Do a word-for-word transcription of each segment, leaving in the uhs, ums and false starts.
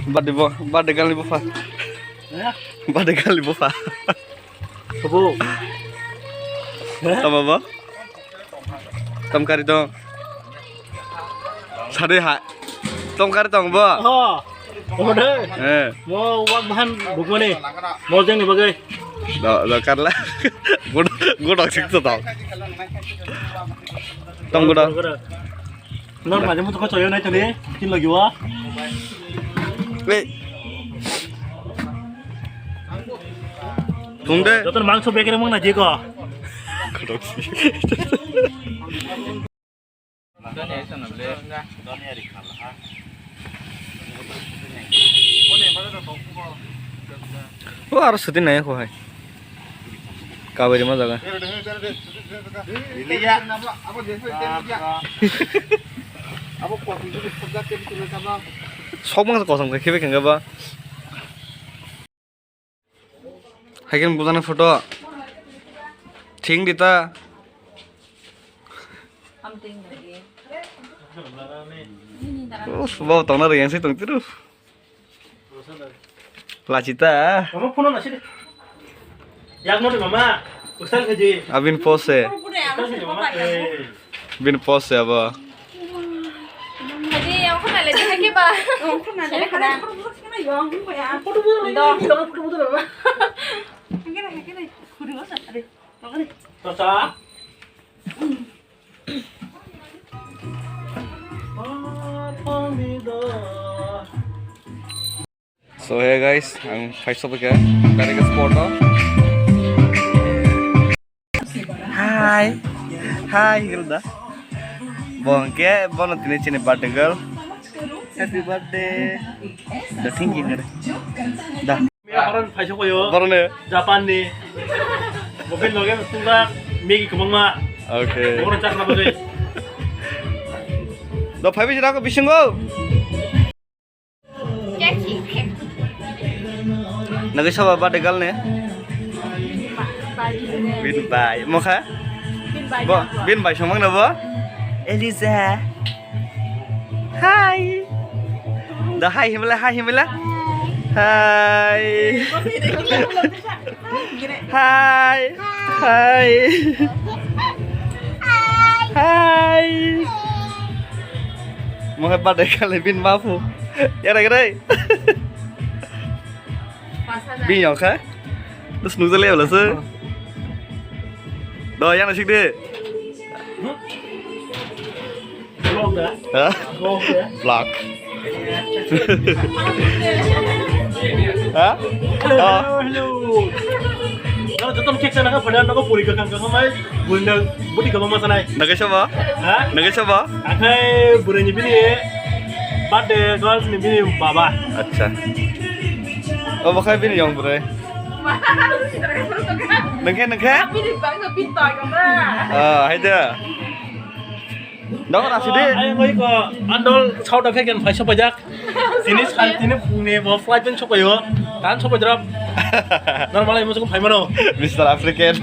Birthday bo, birthday girl ni bupha. Birthday girl ni bupha. Kabo. Tamo bo? Tam kari tong. Sadi ha. Tong kari tong bo? Oh. Omo de. Eh. Mo wak bahan bukmani. Mo jeng ni bagai. Do, do karla. Godok, godok sik to tong. Tong godok. Nor maje mutu ko choyo nai tani. Kin lagi wa. Eh. Tong de. Joto mangso bekere mang na jiko. Godok sik. O aro suti nai ko hai. Kabari ma jaga. Sok mang kosong khe khebe kengga ba. Haikhe bujana photo. Thing dita. Uff, bo tongna riyang se tong tiru. Lachita. Mama phone na sidi. Yak no mama. Usal khaji. Abin pose. Usal khaji mama. Eh. Bin pose abo. Haji, yang khuna le, haji ba. Yang khuna le, khuna. Yang khuna, yang khuna, yang khuna. Do. Yang khuna, yang khuna. Tata. So hey guys, ang phai sopikha direct spot o. Hi. Hi, Hilda. Bo hwnkhe bono tini chini birthday girl. Happy birthday. Da thank you. Da. Miya horon phai sokphaio. Borone. Japan ni. Bokhe loge tungga Maggie kwbangma. Okay. Bono chakna bagwi. Do phai bisi rako bisingo. Nagi soba birthday girl ne? Bin bai. Mokha? Bo, bin bai somang na bo? Eliza. Hi. Da hi himla, hi himla. Hi. Hi. Hi. Hi. Mo hai birthday kali bin mafu. Yara gre. Bin yong kha? Terus nungsa le wala se. Do yang nasik de. Vlog da? Ha? Vlog da? Vlog. Ha? Hello, hello, hello. Nang jotom cake sana ka pada nang puri ka kang ka mai bunda budi ka mama sanai. Naga saba? Ha? Naga saba? Akai buri ni bini birthday girls ni bini baba. Acha. Oh, bakai bini yang buri. Nengke, nengke? Bini bangga bini bangga. Ah, hai da. Dok rasi de. Ai, oi ko, andol South African phai sopajak. Tini sal, tini phungni bo flight pen sopayo. Tan sopajak. Normal ai musuko phai mano. Mister African.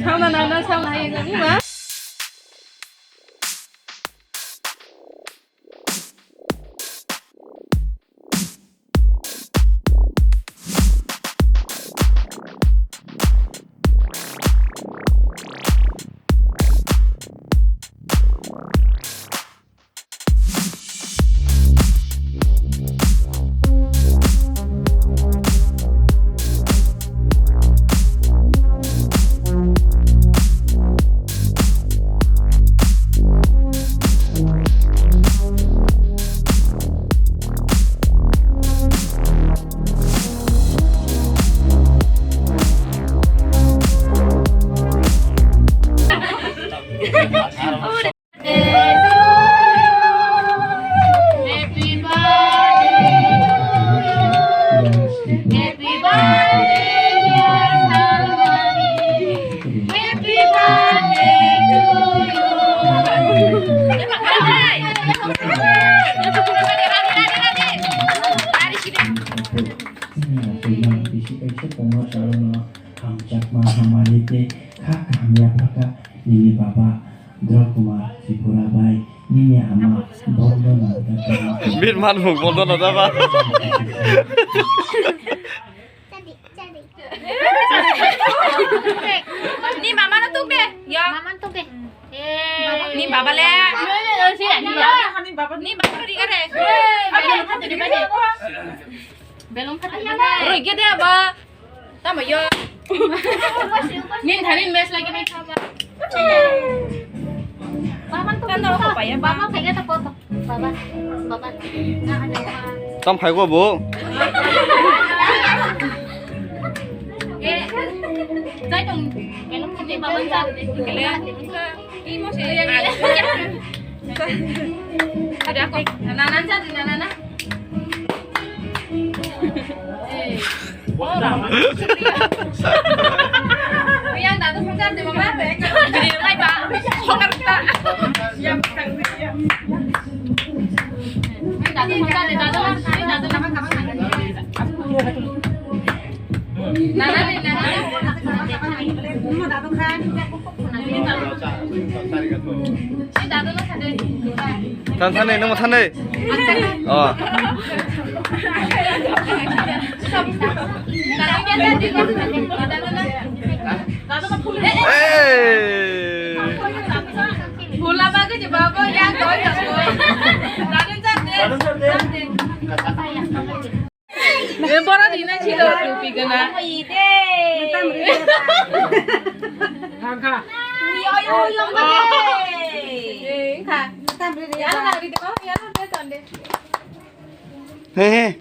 Sauna nana sauna hai nani ma. Hamjakma hamari tei kha kaham yapharkha nini baba Drakumar Tripura bai. Nini ama bondo na. Bir man mung bondo na daba. Ni mama no tuk de. Yo. Mama no tuk de. Ni baba le. Ni baba no ri kare. Belum kata. Roi ge de ba. Tamo yo. Nin thanin mes lagi bai khaba. Baba, tando ko paya. Baba, phai ga ta poto. Baba, baba. Tam phai go bo. Eh, jai tong. Belum kata baba ja. Kele. Imo se. Ada ko. Nana ja, nana. Yang dadu sungkar di mama. Jadi lai ba. Sungkar ta. Dadu sungkar di dadu. Dadu. Nana di nana. Dadu khan. Than than nei, nang than nei. Oh. Hey. Bhola baba ke jawab ya koi jabo. Dadu chande. Eh, bora di na chilo tupi gana. He he.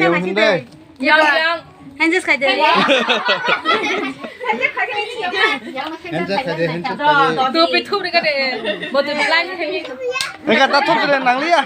Yang hindai. Yang yang. Hanjis khai de. Hanjis khai de, hanjis khai de. Tupi thuri ka de. Bo tupi line khai. Eka ta thuri nang liya.